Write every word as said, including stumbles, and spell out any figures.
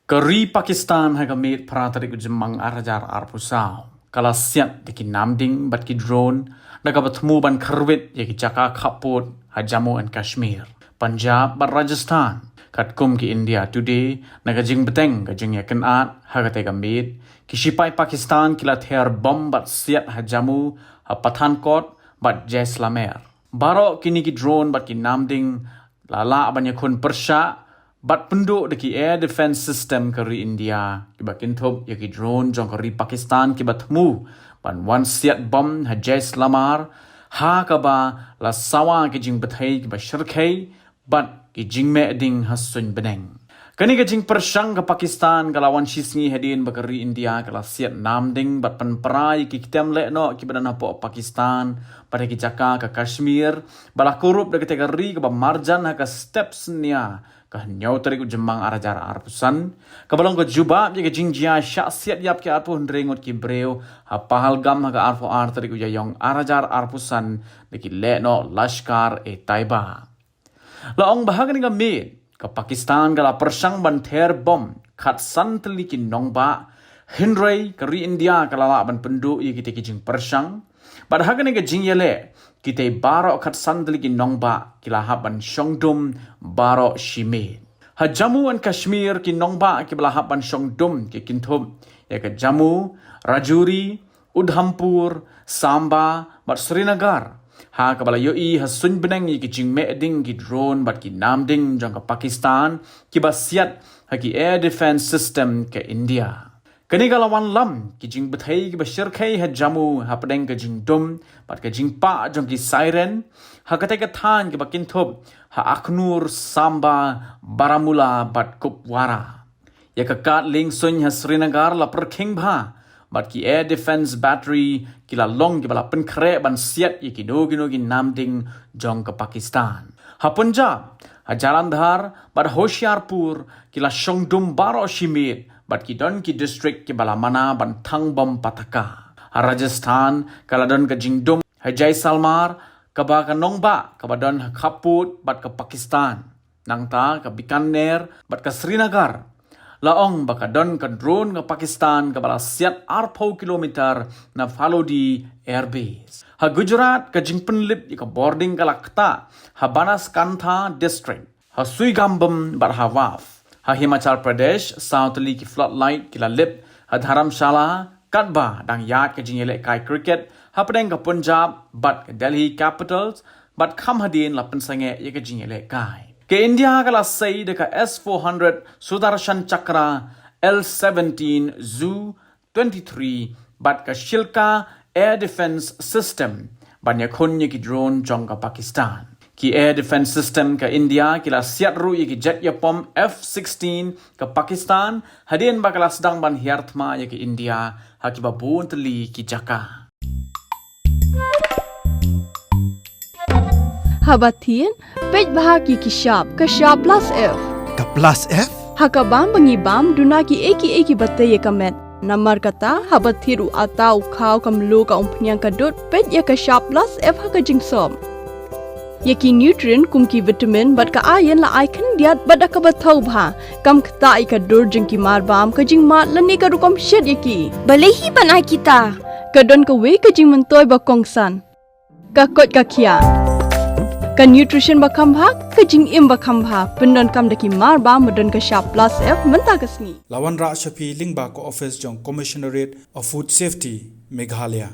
Ka ri Pakistan ha ka miet phra tarik u Jymmang ar hajar arphew saw ka la siat da ki namding bad ki drone da kaba thmu ban khyrwit ïa ki jaka khappud ha Jammu and Kashmir, Punjab bad Rajasthan. Katkum ki India Today, na ka jingbteng ka jingïakynad ha katei ka miet, ki shipai Pakistan ki la ther bom bad siat ha Jammu, ha Pathankot bad Jaisalmer. Baroh kine ki drone bad ki namding la lah ban ïakhun pyrshah bad pynduh da ki air defense system ka ri India, kiba kynthup ïa ki drone jong ka ri Pakistan kiba thmu ban wan siat bom ha Jaisalmer, ha kaba la sawa ki jingbthei kiba shyrkhei bad ki jingmeh ding ha suiñ bneng. Kane ka jingpyrshang ka Pakistan ka la wan shisngi hadien ba ka ri India ka la siat namding bad pynpra ïa ki kyntem lehnoh kiba don hapoh Pakistan bad ha ki jaka ka Kashmir, ba la kurup da katei ka ri kaba marjan ha ka step synñia ka hynñiew tarik u Jymmang ar hajar arphew san, kaba long ka jubab ïa ka jingjia shah siat ïap ki arphew hynriew ngut ki briew ha Pahalgam ha ka arphew ar tarik u Ïaïong ar hajar arphew san da ki lehnoh Lashkar-e-Taiba. La ong ba ha kane ka miet ka Pakistan ka la pyrshang ban ther bom khatsan tylli ki nongbah, hynrei ka ri India ka la lah ban pynduh ïa kitei ki jingpyrshang. Bad ha kane ka jingïaleh, kitei baroh khatsan tylli ki nongbah ki la hap ban shong dum baroh shi miet. Ha Jammu and Kashmir, ki nongbah kiba la hap ban shong dum ki kynthup ïa ka Jammu, Rajouri, Udhampur, Samba bad Srinagar, ha kaba la ïohi ha suiñ bneng ïa ki jingmeh ding ki drone bad ki namding jong ka Pakistan kiba siat ha ki air defense system ka India. Kane ka la wanlam ki jingbthei kiba shyrkhei ha Jammu hapdeng ka jingdum bad ka jingpah jong ki siren ha katei ka thaiñ kiba kynthup ha Akhnoor, Samba, Baramulla bad Kupwara. Ïa ka kad liengsuiñ ha Srinagar la pyrkhing bha bad ki air defense battery ki la long kiba la pynkhreh ban siat ïa kino kino ki namding jong ka Pakistan. Ha Punjab, ha Jalandhar bad Hoshiarpur ki la shong dum baroh shi miet bad ki don ki district kiba la mana ban thang bom pataka. Ha Rajasthan ka la don ka jingdum ha Jaisalmer, kaba ka nongbah kaba don ha khappud bad ka Pakistan. Nangta ka Bikaner bad ka Srinagar, la ong ba ka don ka drone ka Pakistan kaba la siat arphew kilometer na Phalodi Air Base. Ha Gujarat, ka jingpynlip ïa ka bording ka la ktah ha Banaskantha District, ha Suigambum bad ha Waqf. Ha Himachal Pradesh, saw tylli ki floodlight ki la lip ha Dharamshala, katba dang ïaid ka jingïalehkai cricket hapdeng ka Punjab bad ka Delhi Capitals, bad kham hadien la pynsangeh ïa ka jingïalehkai. Ka India ka la sei da ka S four hundred Sudarshan Chakra L seventeen Zu twenty-three bad ka Shilka Air Defense System ban ïakhun ïa ki drone jong ka Pakistan. Ki air defense system ka India ki la siat ruh ïa ki jet ïapom F sixteen ka Pakistan hadien ba ka la sdang ban hiar thma ïa ka India ha kiba bun tylli ki jaka. Haba thied, peit bha ïa ki shap, ka shap plus F. Ka plus F? Ha ka bam ba ngi bam, duna kiei kiei kiba tei ïa ka met. Namar kata, haba thied u atta, u khaw, ka mluh, ka umphniang, ka dud, peit ïa ka shap plus F ha ka jingsop. Ïa ki nutrient kum ki vitamin bad ka iron la ai khyndiat bad da kaba thaw bha. Kam ktah ïa ka dur jong ki marbam, ka jingmad lane ka rukom shet ïa ki. Balei hi ban ai kita? Ka don kawei ka jingmyntoi ba kongsan. Ka koit ka khiah. Ka nutrition ba kham bha, ka jingim ba kham bha. Pyndonkam da ki marbam ba don ka shap plus F mynta ka sngi. La wanrah sha phi lyngba ka office jong Commissionerate of Food Safety, Meghalaya.